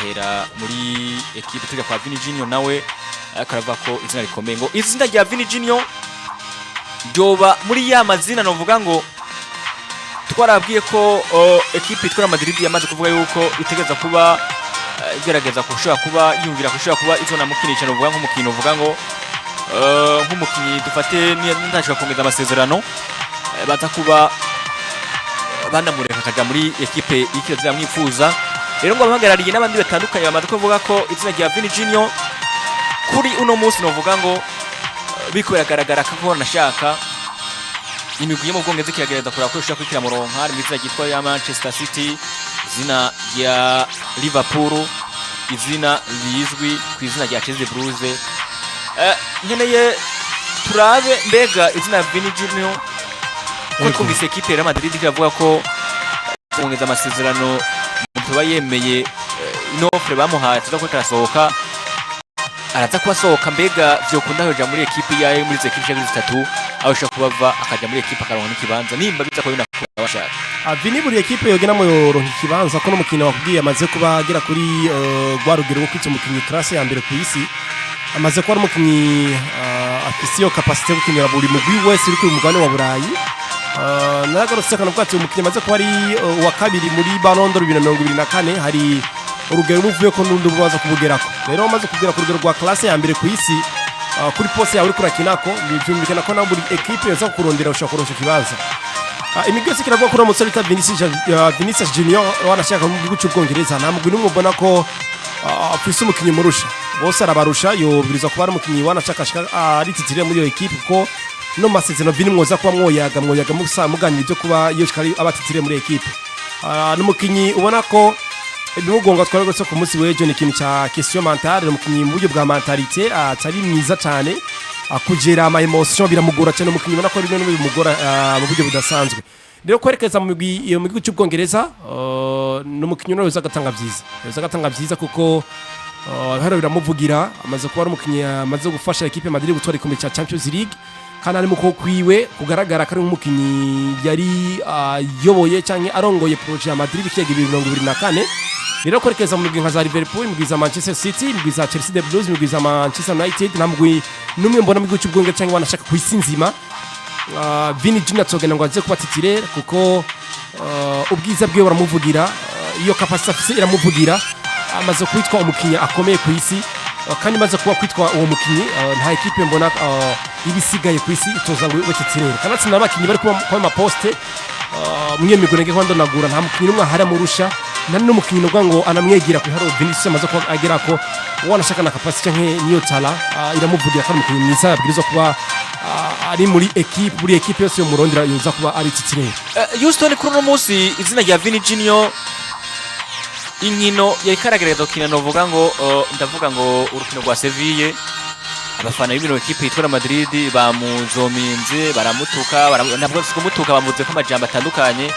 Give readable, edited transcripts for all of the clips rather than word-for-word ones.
Hera muri ekipe tujya kwa Vini Junior, nawe ariko aravuga ko izina rikomeye, ngo izina rya Vini Junior ryoba muri ya mazina novuga ngo twarabwiye ko ekipe itwara Madrid yamaze kuvuga yuko itegereza kuba igerageza kushobora kuba yumvira kushobora kuba izonamukinisha, novuga nk'umukino uvuga ngo nk'umukinyi dufate ntashobora kongeza amasezerano, baza kuba banamureka akaja muri ekipe ikiraza yamwifuza. Rero ngo abahagarariye n'abandi batandukanye bamaze kuvuga ko izina rya Vini Junior kuri uno munsi novuga ngo biriko biragaragara ko nashaka imigwi yo mu Bwongereza ikiragereza kuraba ko ishobora kwikira muronka. Harimo izina ryitwa ya Manchester City, izina rya Liverpool, izina rizwi ku izina rya Chelsea Blues. Nkeneye turabe mbega izina Vini Junior ko twumvise ekipe ya Real Madrid iravuga ko kongeza amasezerano tuba yemeye ino offre bamuhaye, tuza ko karasohoka, araza kuba asohoka. Mbega vyokunda kuja muri ekipe yayo, muri izo ekipe ishaka zitatu, aho ashobora kuba ava akaja muri ekipe akaronka n'ikibanza, nimba biza kuba binakunda bashaka? Vini buri ekipe yogena yoronka ikibanza, ko n'umukino wakubwiye amaze kuba agera kuri rwa rugero rwo kwita umukinyi classe ya mbere ku isi. Amaze kuba ari umukinyi afise iyo capacité yo gukinira buri mugwi wese uri ku mugabane wa Burayi. Naragarutse kanavuga ati umukinyi amaze kuba ari uwa kabiri muri Ballon d'Or 2024, hari urugero ruvuye ko n'undi bubaza kubugerako. Rero umaze kugera ku rugero rwa classe ya mbere ku isi kuri poste yawe uriko urakinako, byumvikana ko na buri ekipe yoza kukurondera ushobora kuronka ikibanza. Imigwi yose kiravuga ko uno musore bita Vinicius Junior wanashaka mu gihugu cy'Ubwongereza, nta mugwi n'umwe ubona ko afise umukinyi murusha. Bose arabarusha, yobwirizwa kuba ari umukinyi wanashaka ashika ari titulaire muri iyo ekipe, kuko no masezerano Vini mwoza kuba mwoyaga musa muganira ibyo kuba yoshika ari aba titulaire muri ekipe. N'umukinyi ubona ko ibimugonga twaragose ku munsi w'ejo ni ikintu cya question mentale. Umukinyi mu buryo bwa mentalité atari mwiza cyane, kugera ama émotion biramugora cyane. Umukinyi ubona ko rimwe na rimwe bimugora mu buryo budasanzwe. Rero kwerekeza mu migwi iyo mu gihugu cy'Ubwongereza, ni umukinyi nawe yoza agatanga vyiza, kuko hano biramuvugira. Amaze kuba ari umukinyi amaze gufasha ekipe Madrid gutwara igikombe cya Champions League, kandi ari mu kuboko kwiwe kugaragara ko ari nk'umukinyi yari ayoboye cyangwa arongoye projet ya Madrid ikiyaga 2024. Rero kwerekeza mu migwi nka za Liverpool, imigwi za Manchester City, imigwi za Chelsea the Blues, imigwi za Manchester United, nta mugwi n'umwe mbona mu gihugu cy'Ubwongereza cyangwa wanashaka ku isi nzima Vini Junior atogenda ngo aze kuba titulaire, kuko ubwiza bwiwe buramuvugira, iyo capacité afise iramuvugira. Amaze kwitwa umukinyi akomeye ku isi, kandi amaze kuba kwitwa uwo mukinyi, nta ekipe mbona iba isigaye ku isi itoza ngo ube titulaire. Kandi atsinda abakinyi bari kuba ama poste mwiyo migwi nge ndonagura, nta mukinyi n'umwe ahari amurusha, nta n'umukinyi n'ubwo ngo anamwegera ku iharo Vinicius amaze kuba agera ko wanashaka na capacité canke niyo tala iramuvugira ko ari umukinyi mwiza yabwirizwa kuba ari muri ekipe, buri ekipe yose yo murondera yoza kuba ari titulaire. Houston, kuri uno munsi izina rya Vini Junior, inkino yari karagerageza gukina, novuga ngo ndavuga ngo urukino rwa Seville, abafana b'ibino ekipe yitwa Real Madrid bamuzominze, baramutuka, ntabwo si kumutuka, bamuvuze ko amajambo atandukanye,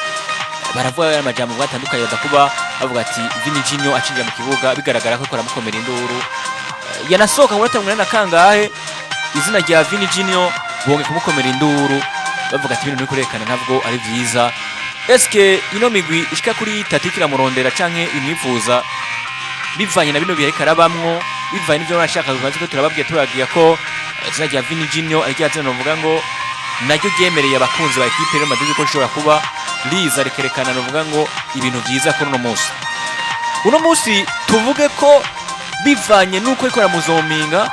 baravuga amajambo atandukanye, baza kuba bavuga ati Vini Junior acinjira mu kibuga bigaragara ko ariko aramukomera induru. Yanasohoka mu minota 80 na kangahe, izina rya Vini Junior bongeye kumukomera induru, bavuga ati ibintu kurekana ntabwo ari vyiza. Eske ino migwi ishika kuri itatu ikiramurondera canke imwifuza, bivanye na bino bihe ariko arabamwo, bivanye n'ivyo barashaka bimaze ko turababwiye, turagiye ko izina rya Vini Junior ari rya zina novuga ngo naryo ryemereye abakunzi ba ekipe Real Madrid ko rishobora kuba riza rikerekana novuga ngo ibintu vyiza kuri uno munsi. Uno munsi tuvuge ko bivanye n'uko ariko aramuzominga,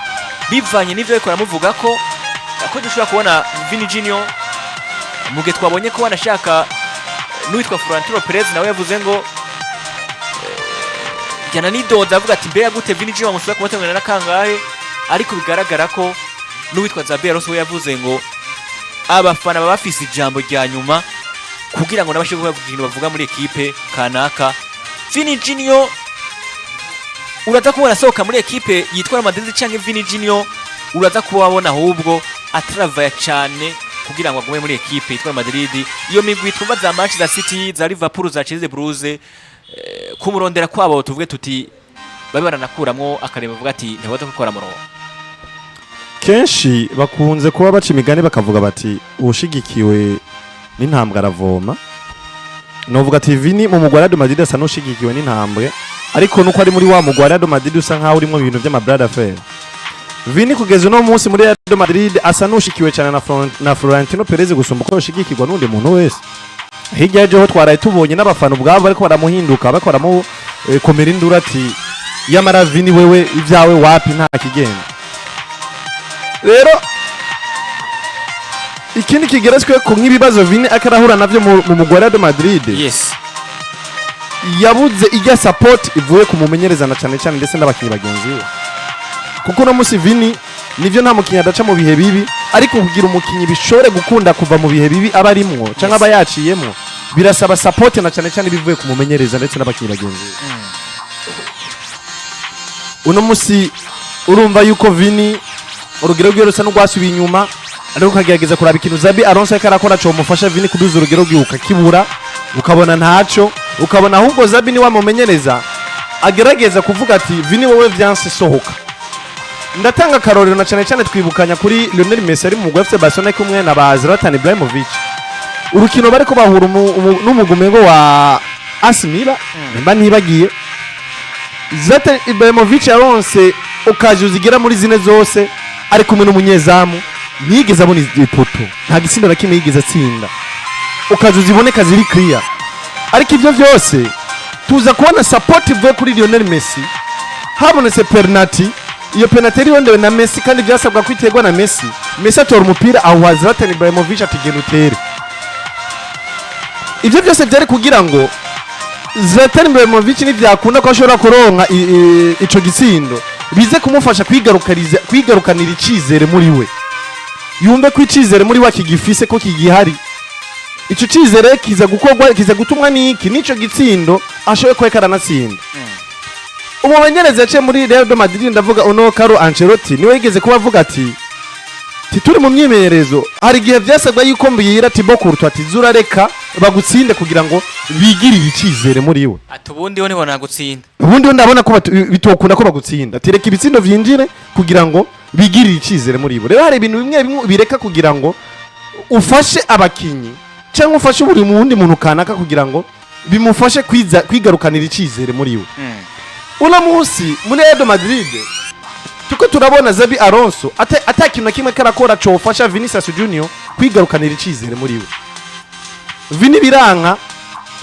bivanye n'ivyo ariko aramuvuga, ko dushobora kubona Vini Junior mu gihe twabonye ko banashaka n'uwitwa Florentino Perez nawe yavuze ngo jyana nidonze avuga ati mbega gute Vini Junior bamusubira kumutengana na kangahe? Ariko bigaragara ko n'uwitwa Xabi Alonso we yavuze ngo abafana baba bafise ijambo rya nyuma kugira ngo nabashe kuvuga ikintu bavuga muri ekipe kanaka. Vini Junior uraza kubona asohoka muri ekipe yitwa Real Madrid, canke Vini Junior uraza kuba wabona ahubwo atravaya cyane kugira ngo agume muri ekipe yitwa Real Madrid? Iyo migwi twumva za Manchester City, za Liverpool, za Chelsea Blues, kumurondera kwabo tuvuge tuti babe baranakuramwo akareba bavuga ati ntibaza gukora murongo. Kenshi bakunze kuba baca imigani bakavuga bati uwushigikiwe n'intambwe aravoma. Novuga ati Vini mu mugwi wa Real Madrid asa n'ushigikiwe n'intambwe. Ariko nuko ari muri wa mugwi wa Real Madrid usa nkaho urimo ibintu vy'ama bras de fer. Vini kugeza uno munsi muri Real Madrid asa n'ushikiwe cyane na Florentino Perez gusumba uko yoshigikirwa n'undi muntu wese. Hirya y'ejo ho twaraye tubonye n'abafana ubwabo bariko baramuhinduka, bariko baramukomera induru ati: "Yamara Vini, wewe ibyawe wapi, nta kigenda." Rero ikindi kigeretswe ku nk'ibibazo Vini akarahura navyo mu mugwi wa Real Madrid, yabuze ijya support ivuye ku mumenyereza na cyane cyane ndetse n'abakinnyi bagenzi we, kuko uno munsi Vini, nivyo, nta mukinnyi adaca mu bihe bibi, ariko kugira umukinnyi bishobore gukunda kuva mu bihe bibi aba arimwo cyangwa aba yaciyemwo, birasaba support na cyane cyane bivuye ku mumenyereza ndetse n'abakinnyi bagenzi we. Uno munsi urumva yuko Vini urugero rwiwe rusa n'urwasubiye inyuma, ariko ukagerageza kuraba ikintu Xabi Alonso ariko arakora comufasha Vini kuduza urugero rwiwe, ukakibura, ukabona ntaco, ukabona ahubwo Xabi ni wamumenyereza agerageza kuvuga ati: "Vini, wowe vyanse, sohoka." Ndatanga akarorero na cyane cyane twibukanya kuri Lionel Messi ari mu mugwi wa FC Barcelona kumwe na ba Zlatan Ibrahimovic, urukino bariko bahura n'umugwi umengo wa AC Milan nimba ntibagiye. Zlatan Ibrahimovic yaronse occasion zigera muri zine zose ari kumwe n'umunyezamu, ntiyigeze abona ipoto, nta gitsindo na kimwe yigeze atsinda, occasion ziboneka ziri clear. Ariko ivyo vyose tuza kubona support ivuye kuri Lionel Messi. Habonetse penalty, iyo penalty yari yondewe na Messi kandi byasabwa ko iterwa na Messi. Messi atora umupira awuha Zlatan Ibrahimovic ati: "Genda utere." Ivyo byose byari kugira ngo Zlatan Ibrahimovic nivyakunda ko ashobora kuronka ico gitsindo, bize kumufasha kwigarukanira icizere muri we, yumve ko icizere muri we akigifise, ko kigihari. Ico cizere kiza gukorwa, kiza gutumwa n'iki? N'ico gitsindo ashoboye kuba karanatsinda. Umumenyereza yaciye muri Real de Madrid, ndavuga uno Carlo Ancelotti, niwe yigeze kuba avuga ati tituri mu myimenyerezo, hari igihe byasabwa yuko mbwira Thibaut Courtois ati: "Zurareka bagutsinde kugira ngo bigirire icizere muri we." Ati: "Ubundi ho ntibona gutsinda." Ubundi ho ndabona ko bitokunda ko bagutsinda, ati: "Reka ibitsindo vyinjire kugira ngo bigirire icizere muri bo." Rero hari ibintu bimwe bimwe bireka kugira ngo ufashe abakinyi cyangwa ufashe buri wundi muntu kanaka kugira ngo bimufashe kwigarukanira icizere muri we. Uno munsi muri Real Madrid tuko turabona Xabi Alonso ata kintu na kimwe karakora cofasha Vinicius Junior kwigarukanira icizere muri we. Vini biranka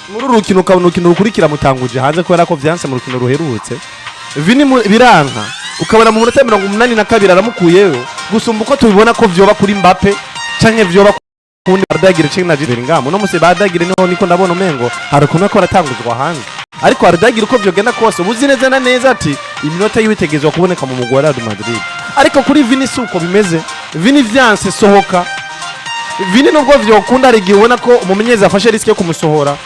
muri uru rukino, ukabona urukino rukurikira mutanguje hanze kubera ko vyanse mu rukino ruherutse. Vini biranka, ukabona mu minota 82 aramukuyeyo, gusumba uko tubibona ko vyoba kuri Mbappe canke vyoba kundi Arda Güler canke na Bellingham. Uno musi ba Arda Güler niho niko ndabona umengo hari ukuntu ko aratanguzwa hanze, ariko Arda Güler uko vyogenda kose ubuzi neza na neza ati iminota yiwe itegerezwa kuboneka mu mugwi wa Real Madrid. Ariko kuri Vini si uko bimeze. Vini vyanse, sohoka. Vini nubwo vyokunda, hari igihe ubona ko umumenyereza afashe risque yo kumusohora,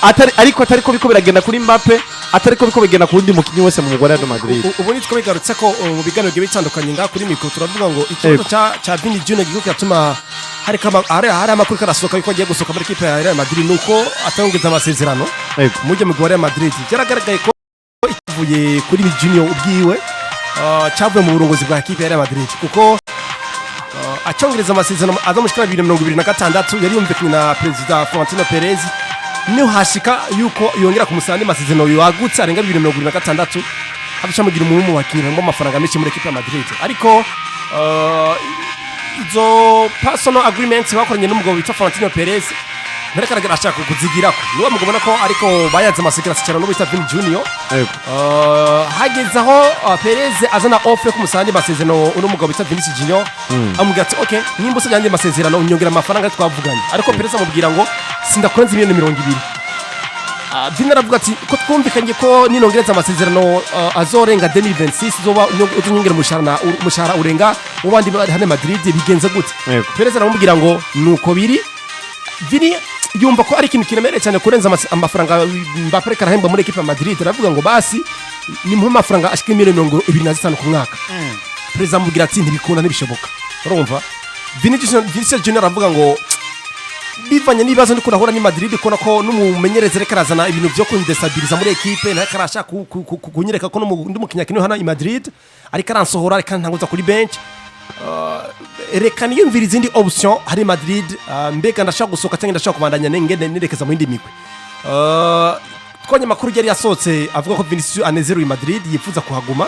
atari ariko atari ko biko biragenda kuri Mbappe, atari ko biko bigenda ku wundi mukinyi wese mu mugwi wa Real Madrid. Ubu nitwo bigarutse ko mu biganiro bigiye bitandukanye ngaha kuri mikoro, turavuga ngo ikibazo ca Vini Junior giko kiratuma hari amakuru karasohoka yuko agiye gusohoka muri ekipe ya Real Madrid, nuko atongeza amasezerano mujye mu Real Madrid. Byaragaragaye ko ikivuye kuri Vini Junior ubwiwe cyavuye mu burongozi bwa ekipe ya Real Madrid, kuko acongereza amasezerano aza mushikana 2026 yari yumvikanye na perezida Florentino Perez, niho hashika yuko yongera kumusaba andi masezerano yagutse arenga 2026, haduca mugira umwe mu bakinnyi bahembwa amafaranga menshi muri ekipe ya Madrid. Ariko izo personal agreements bakoranye n'umugabo witwa Florentino Perez ntarekaragara ashaka kuzigirako. Niwe mugabo ubona ko ariko bayanze amasezerano cyane n'uwo bita Vini Junior. Hageze aho Perez azana offer yo kumusaba andi masezerano, uno mugabo bita Vinicius Junior amubwira ati: "Okay, nimba usabye andi masezerano, unyongera amafaranga twavuganye." Ariko Perez amubwira ngo: "Sindakurenza miliyoni 20." Vini aravuga ati: "Ko twumvikanye ko ninongereza amasezerano azorenga 2026, uzoba uzonyongera umushahara urenga w'abandi bari hano Madrid, bigenze gute?" Perez aramubwira ngo nuko biri. Vini yumva ko ari ikintu kiremereye cyane kurenza amafaranga Mbappe ariko arahembwa muri ekipe ya Madrid. Aravuga ngo: "Basi nimuhe amafaranga ashika miliyoni 25 ku mwaka." Perezida amubwira ati: "Ntibikunda, ntibishoboka." Urumva Vinicius Junior aravuga ngo: "Bivanye n'ibibazo ndiko nahura ni Madrid, kubona ko n'umumenyereza ariko arazana ibintu byo kundestabiliza muri ekipe, ntariko arashaka kunyereka ko ndi umukinnyi akenewe hano i Madrid, ariko aransohora, ariko antanguza kuri bench, reka niyumvire izindi option hari Madrid. Mbega ndashaka gusohoka cyangwa ndashaka kubandanya ngende nerekeza mu yindi migwi?" Twabonye amakuru yari yasohotse avuga ko Vinicius anezerewe i Madrid, yifuza kuhaguma,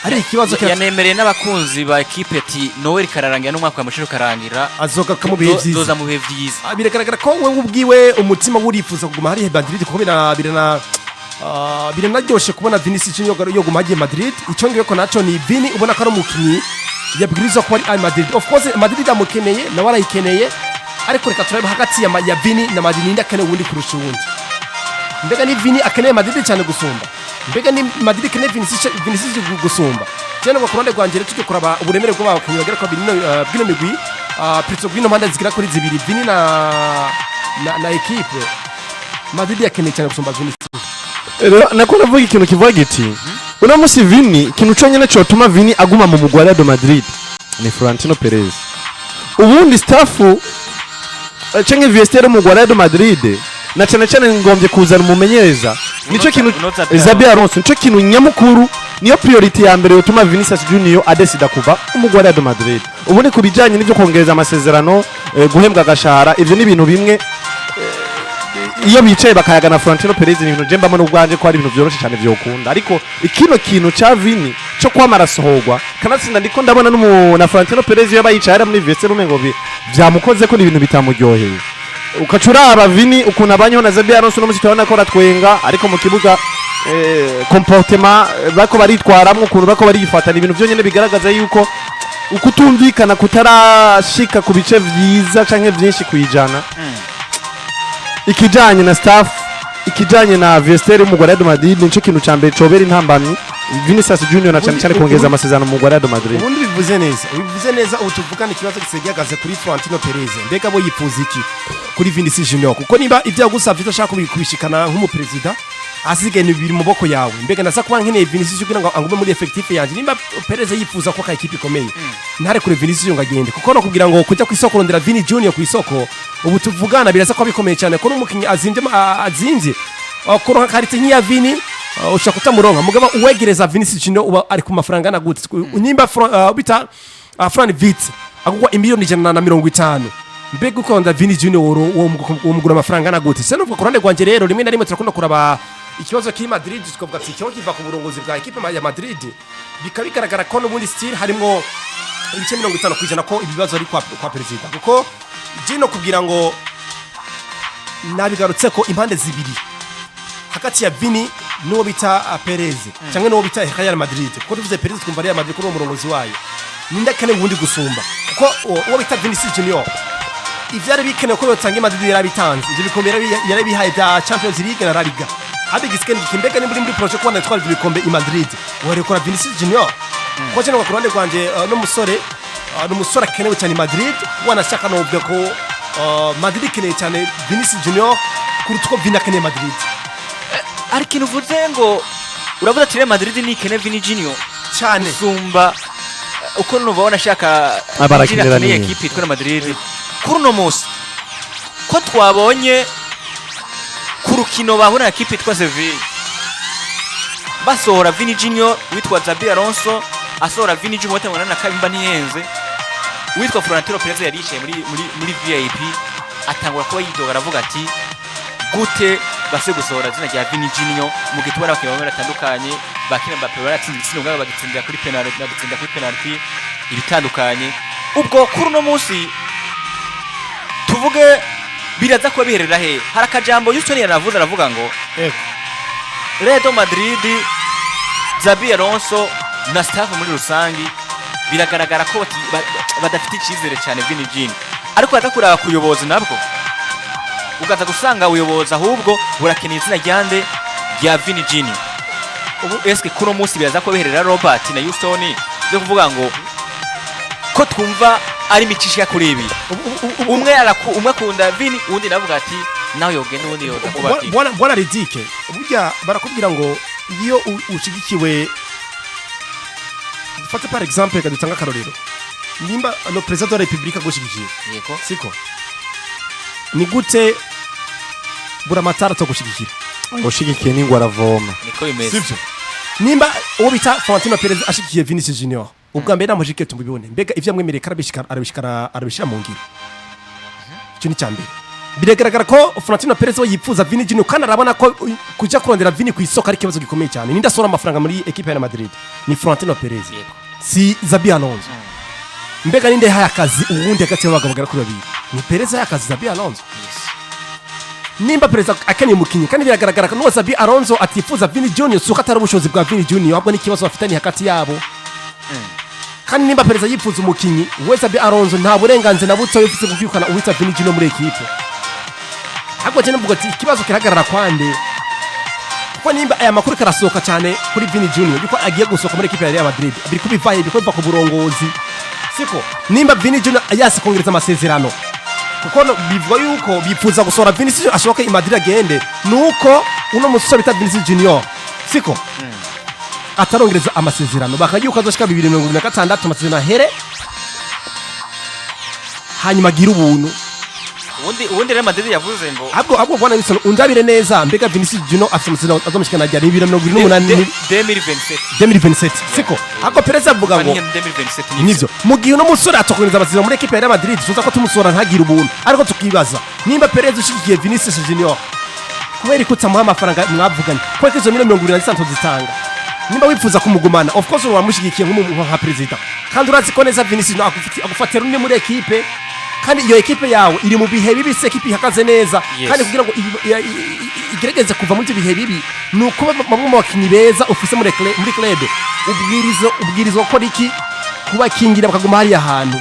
ari ikibazo Yanemereye n'abakunzi ba ekipe ati Noel kararangira n'umwaka wa mushero karangira, azogaruka mu bihe vyiza. Zoza mu bihe vyiza. Biragaragara ko wewe ubwiwe umutima wurifuza kuguma hariya Madrid, kuko biranaryoshe kubona Vinicius Junior yoguma hagiye Madrid. Icyo ngiye ko naco ni Vini, ubona ko ari umukinyi yabwirizwa kuba ari Madrid. Of course Madrid amukeneye, nawe arayikeneye, ariko reka turabe hagati ya Vini na Madrid, ninde akeneye uwundi kurusha uwundi? Mbega ni Vini akeneye Madrid cyane gusumba? Mbega ni Madrid ikeneye Vinicius gusumba? Cyane ngo ku ruhande rwanjye rero tujye kuraba uburemere bw'abakinnyi bagera kuri bino bw'ino migwi, plutôt bw'ino mpande zigera kuri zibiri, Vini na equipe Madrid yakeneye cyane gusumba Vinicius. Rero nako navuga ikintu kivuga giti: uno musi Vini, ikintu conyene cotuma Vini aguma mu mugwi wa Real Madrid ni Florentino Perez. Ubundi staff canke vestiaire mu mugwi wa Real Madrid, na cane cane ngombye kuzana umumenyereza, nico kintu Uno Xabi. Xabi Alonso, nico kintu nyamukuru, niyo priority ya mbere yotuma Vinicius Junior adesida kuva umugwi wa Real Madrid. Ubundi ku bijanye n'ivyo kongereza amasezerano, guhembwa agashahara, ivyo ni ibintu bimwe iyo bicaye bakayaga na Florentino Perez, ni ibintu je mbamo n'ubwanje ko ari ibintu vyoroshe cyane vyokunda. Ariko ikino kintu ca Vini cyo kwama arasohorwa, kanatsinda ndiko ndabona na Florentino Perez iyo bayicaye ari muri vestiaire umengo vyamukoze ko ni ibintu bitamuryoheye. Ukaca uraba Vini ukuntu abanyeho na Xabi Alonso, uno musi turabona ko aratwenga, ariko mu kibuga comportement bako baritwaramwo, ukuntu bako barifata, ni ibintu vyonyene bigaragaza yuko ukutumvikana kutarashika ku bice vyiza canke vyinshi kwijana. Ikijanye na staff, ikijanye na vestiaire y'umugwi wa Real Madrid, nico kintu ca mbere cobera intambamyi Vinicius Junior, na cane cane kongeza amasezerano mu mugwi wa Real Madrid. Ubundi bivuze neza. Ubu tuvugana ikibazo gisigaye gihagaze kuri Florentino Perez. Mbega bo yifuza iki kuri Vinicius Junior? Kuko niba ibyo yagusavye udashaka kubishikana nk'umuperezida, asigaye ni biri mu maboko yawe. Mbega ndasa kuba nkeneye Vinicius kugira ngo angume muri effectif yanjye? Nimba Perez yifuza ko ekipe ikomeye, ntarekure Vinicius ngo agende, kuko no kugira ngo kujya ku isoko kurondera Vini Junior ku isoko ubu tuvugana biraza kuba bikomeye cyane, ko n'umukinnyi azimvye kuronka qualité nk'iya Vini, ushobora kutamuronka. Mugabo uwegereza Vinicius Junior uba ari ku mafaranga angana gute? Nimba bita Fran Vitz agugwa 150 miliyoni, mbega ukonda Vini Junior womugura amafaranga angana gute? Se nuvuga ku ruhande rwanjye rero, rimwe na rimwe turakunda kuraba ikibazo kiri Madrid, tukavuga ati ikibazo kiva ku burongozi bwa ekipe ya Madrid. Bikaba bigaragara ko n'ubundi still harimwo ibice 50% ko ibibazo ari kwa perezida, kuko Gino kugira ngo nabigarutse ko impande zibiri hagati ya Vini n'uwo bita Perez cyangwa n'uwo bita Real Madrid, kuko tuvuze Perez twumva Real Madrid, ko uwo murongozi wayo, ninde akeneye ubundi gusumba? Kuko uwo bita Vinicius Junior ivyari bikenewe ko yotanga i Madrid yarabitanze, ivyo bikombe yarabihaye bya Champions League na La Liga. Habe gisikeni kimbega nimba uri muri projet kubona twara ivyo bikombe i Madrid, warekora Vinicius Junior. Ko cyane ku ruhande rwanje n'umusore n'umusore akenewe cyane i Madrid. Wanashaka novuga ko Madrid ikeneye cyane Vinicius Junior kuruta uko Vini akeneye Madrid. Hari ikintu uvuze ngo uravuze ati Real Madrid ni ikene Vini Junior cyane gusumba uko numva wanashaka. Ah, barakenera akeneye neza. ekipe yitwa Real Madrid kuri uno munsi, ko twabonye ku rukino bahura na ekipe yitwa Sevilla basohora Vini Junior, witwa Xabi Alonso asohora Vini Junior watangwa na kabimba ntihenze, witwa Florentino Perez yari yicaye muri VIP, atangura kuba yidoga, aravuga ati gute base gusohora zina rya Vini Junior mu gihe tubona abakinnyi bamwe batandukanye bakina Mbappe baratsinze igitsindo ngabo bagitsindira kuri penalty, bagitsinda kuri penalty ibitandukanye. Ubwo kuri uno munsi tuvuge biraza kuba biherera he? Hari akajambo Houston yanavuze, aravuga ngo Real Madrid, Xabi Alonso na staff muri rusangi biragaragara ko badafite icyizere cyane Vini Junior, ariko baza kuraba ku buyobozi nabwo ugaza gusanga ubuyobozi ahubwo burakeneye izina ryande rya Vini Junior. Ubu eske kuno munsi biraza ko biherera Robert na Houston byo kuvuga ngo ko twumva ari imico ishika kuri ibi, umwe akunda Vini, uwundi navuga ati nawe yogenda, uwundi yoza kuba ati Bwana Ridike, burya barakubwira ngo iyo ushigikiwe, dufate par exemple, reka dutange akarorero, nimba le président de la République agushigikiye, siko ni gute buramatara atagushigikira? Ushigikiye n'ingwa aravoma. Niko bimeze. Sivyo? Nimba uwo bita Florentino Perez ashigikiye Vinicius Junior, ubwa mbere namushyigikiye, tumubibone, mbega ivyo yamwemereye karabishikara, arabishikara, arabishira mu ngiro? Icyo ni cya mbere. Biragaragara ko Florentino Perez we yipfuza Vini Junior, kandi arabona ko kuja kurondera Vini ku isoko ari ikibazo gikomeye cyane. Ninde asohora amafaranga muri equipe ya Real Madrid? Ni Florentino Perez, si Xabi Alonso. Mbega ninde yahaye akazi uwundi hagati y'abagabo bagera kuri babiri? Ni Perez yahaye akazi Xabi Alonso. Nimba Perez akeneye umukinnyi, kandi biragaragara ko n'uwo Xabi Alonso atifuza Vini Junior, si uko atari ubushobozi bwa Vini Junior, ahubwo n'ikibazo bafitanye hagati yabo. Kandi nimba Perez yifuza umukinnyi, we Xabi Alonso nta burenganzira na buto yifise bwo kwirukana uwitwa Vini Junior muri ekipe. Ahubwo cyane mvuga ati ikibazo kirahagarara kwande? Kuko nimba aya makuru karasohoka cyane kuri Vini Junior yuko agiye gusohoka muri ekipe ya Real Madrid, biri kubivaye, biriko biva ku burongozi, siko? Nimba Vini Junior yase kongereza amasezerano, kuko bivuga yuko bifuza gusohora Vinicius ashoke i Madrid agende, nuko uno musore bita Vinicius Junior, siko, atarongereza amasezerano, bakagira yuko azoshika 2026 amasezerano ahere, hanyuma agira ubuntu. Ubundi Real Madrid yavuze ngo Ahubwo bwana Wilson, undabire neza, mbega Vinicius Junior afite amasezerano azomushikana ryari? 2028? 2027. 2027, siko? Ahubwo Perez avuga ngo 2027. Nivyo, mu gihe uno musore atokongereza amasezerano muri ekipe ya Real Madrid, tuza ko tumusora ntagire ubuntu. Ariko tukibaza, nimba Perez ushigikiye Vinicius Junior, kubera ko utamuha amafaranga mwavuganye, kubera ko izo miliyoni 75 zitanga, nimba wifuza kumugumana, of course wamushyigikiye nk'umuntu nka perezida, kandi urazi ko neza Vinicius agufatira runini muri ekipe, kandi iyo ekipe yawe iri mu bihe bibi, se ekipe ihagaze neza. Kandi kugira ngo igerageze kuva muri ibyo bihe bibi, ni ukuba bamwe mu bakinnyi beza ufise muri club ubwirizwa gukora iki? Kubakingira bakaguma hariya hantu,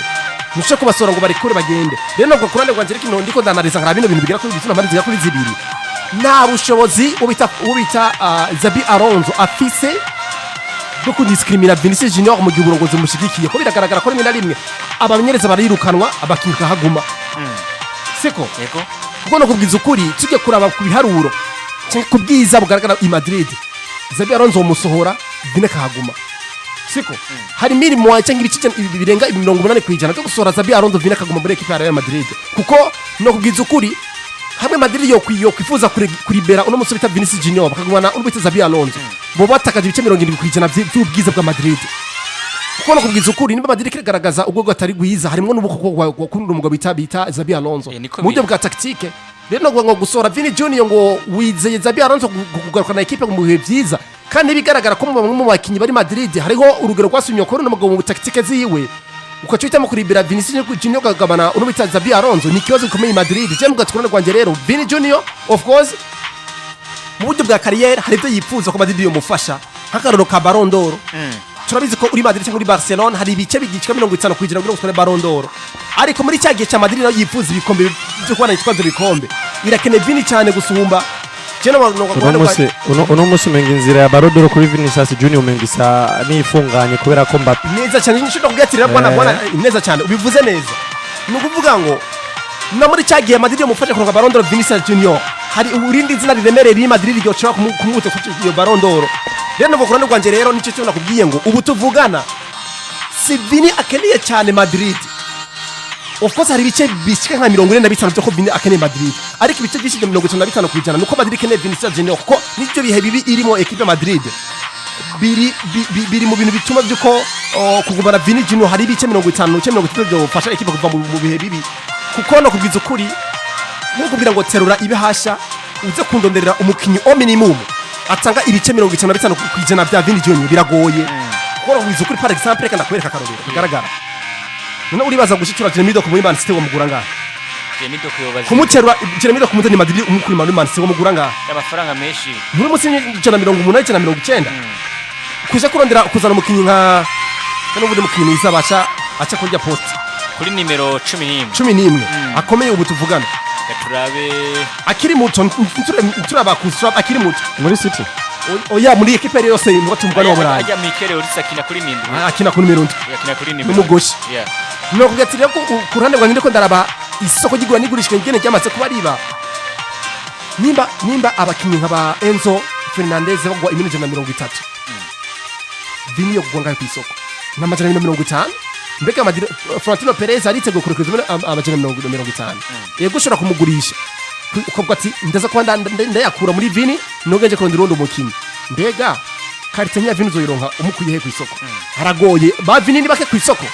ntushobora kubasora ngo barekure bagende. Rero ntabwo ku ruhande rwanjye, ariko ndiko ndanariza nkaraba bino bintu bigera kuri bibiri, zigera kuri zibiri, nta bushobozi uwo bita Xabi Alonso afise bwo kudiscrimina Vinicius Junior mu gihe uburongozi bumushigikiye, ko biragaragara ko rimwe na rimwe abamenyereza barirukanwa, abakinnyi bakahaguma, siko? Yego. Kuko no kubwiza ukuri, tujye kuraba ku biharuro cyangwa ku bwiza bugaragara i Madrid, Xabi Alonso musohora, Vini akahaguma, siko? Hari mirimo cyangwa ibice birenga 80% byo gusohora Xabi Alonso, Vini akaguma muri ekipe ya Real Madrid. Kuko no kubwiza ukuri, hamwe Madrid yo kwifuza kuribera uno musore bita Vinicius Junior, bakagumana uno bita Xabi Alonso, bo batakaje ibice 70% by'ubwiza bwa Madrid. Kuko no kubwiza ukuri, niba Madrid igaragaza ubwo atari rwiza, harimo n'ubukoko bwa kundi umugabo bita Xabi Alonso Niko mu buryo biri. bwa tactique. Rero no ngo gusohora Vini Junior ngo wizeye Xabi Alonso kugarukana ekipe mu bihe byiza, kandi bigaragara ko mu bamwe mu bakinnyi bari Madrid hariho urugero rwasumye kuri uno mugabo mu tactique ziwe, ukaca uhitamo kuribera Vinicius Junior ukagabana uno bita Xabi Alonso, ni ikibazo gikomeye i Madrid. Je mugatsi ku ruhande rwanjye rero, Vini Junior of course mu buryo bwa carrière hari ibyo yifuza ko Madrid yomufasha, nk'akaroro ka Ballon d'Or. Turabizi ko uri Madrid cyangwa uri Barcelona hari ibice bigicika 50% kugira ngo utware Ballon d'Or, ariko muri cya gihe cya Madrid nayo yifuza ibikombe byo kubana yitwaza ibikombe, irakeneye Vini cyane gusumba. Je no Uno munsi umenga inzira ya Ballon d'Or kuri Vinicius Junior umenga isa n'ifunganye kubera ko Mbappe Neza cyane, nshobora kubwira ati rero bwana, bwana, neza cyane, ubivuze neza. Ni ukuvuga ngo na muri cya gihe Madrid yamufashe kuronka Ballon d'Or, Vinicius Junior hari urindi zina riremereye riri Madrid ryoshobora kumwutsa kuri iyo Ballon d'Or. Rero nuko ku ruhande rwanjye rero, nicyo cyo nakubwiye ngo ubu tuvugana si Vini akeneye cyane Madrid. Of course hari ibice bishika nka 45 byo ko Vini akeneye Madrid, ariko ibice byinshi bya 55% nuko Madrid ikeneye Vinicius Junior, kuko nicyo bihe bibi irimo equipe ya Madrid biri mu bintu bituma byuko kugumana Vini Junior hari ibice 50 cyangwa 60 byofasha equipe kuva mu bihe bibi. Kuko no kubwiza ukuri, nko kubwira ngo terura ibihasha uze kundonderera umukinyi au minimum atanga ibice 55% bya Vini Junior, biragoye. Kuko no kubwiza ukuri, par exemple, reka ndakwereka akarorero kagaragara. None uribaza gushitura Jeremy Doku muri Man City wamugura ngahe? Jeremy Doku yobaze Kumuterura Jeremy Doku kumuzana Madrid umukuri muri Man City wamugura ngahe? Amafaranga menshi. Muri munsi y'180, 190. Kuja kurondera kuzana umukinyi nka n'ubundi mukinyi mwiza baca aca kurya poste kuri nimero 11. 11 akomeye ubu tuvugana. Gaturabe. Akiri muto, turabakuza akiri muto. Muri City? Oya, muri ekipe yari yose mu tumugabane wa Burayi. Ajya Mikel Olise akina kuri nindwi. Akina ku nimero 7. Akina kuri nimero N'umugoshi. Yeah. No kugatira ko ku ruhande rwanjye ndiko ndaraba isoko ry'igura n'igurishwa ingene ryamaze kuba riba, nimba abakinyi nka ba Enzo Fernandez bagwa imiliyoni 130, Vini yo kugwa ngahe ku isoko? Ni 250. Mbega Florentino Perez ariteguye kurekura izo 250? Yego, ushobora kumugurisha ukavuga ati ndaza kuba ndayakura muri Vini nubwo nje kurondera uwundi umukinyi. Mbega qualité nk'iya Vini uzoyironka umukuye he ku isoko? Haragoye, ba Vini ni bake ku isoko.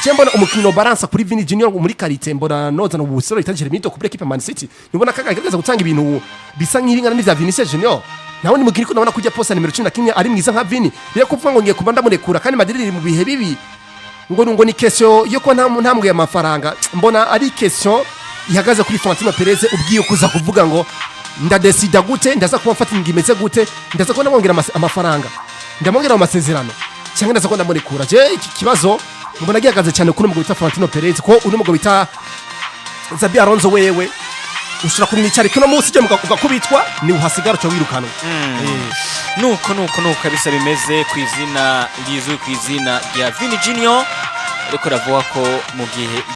Je mbona umukino baransa kuri Vini Junior muri qualité, mbona nozana ubusore bita Jeremy Doku kuri équipe ya Man City. Nibona kagaragaza gutanga ibintu bisa nk'ibingana n'ivya Vinicius Junior. Nawe ni mukiri ko ndabona kujya poste nimero 11 ari mwiza nka Vini. Rero kuvuga ngo ngiye kuba ndamurekura kandi Madrid iri mu bihe bibi, ngo ni question yo ko nta ntambwe y'amafaranga, mbona ari question ihagaze kuri Florentino Perez ubwiye kuza kuvuga ngo ndadesida gute, ndaza kuba mfata ingingo imeze gute, ndaza kuba ndamwongera amafaranga, ndamwongera amasezerano cyangwa ndaza kuba ndamurekura. Je iki kibazo mbona gihagaze cyane kuri umugabo bita Florentino Perez, ko uno mugabo bita Xabi Alonso wewe ushobora kumwicarika uno munsi ujya ugakubitwa ni uhasigara uca wirukanwa. Nuko kabisa bimeze ku izina rizwi ku izina rya Vini Junior, ariko ravuga ko mu gihe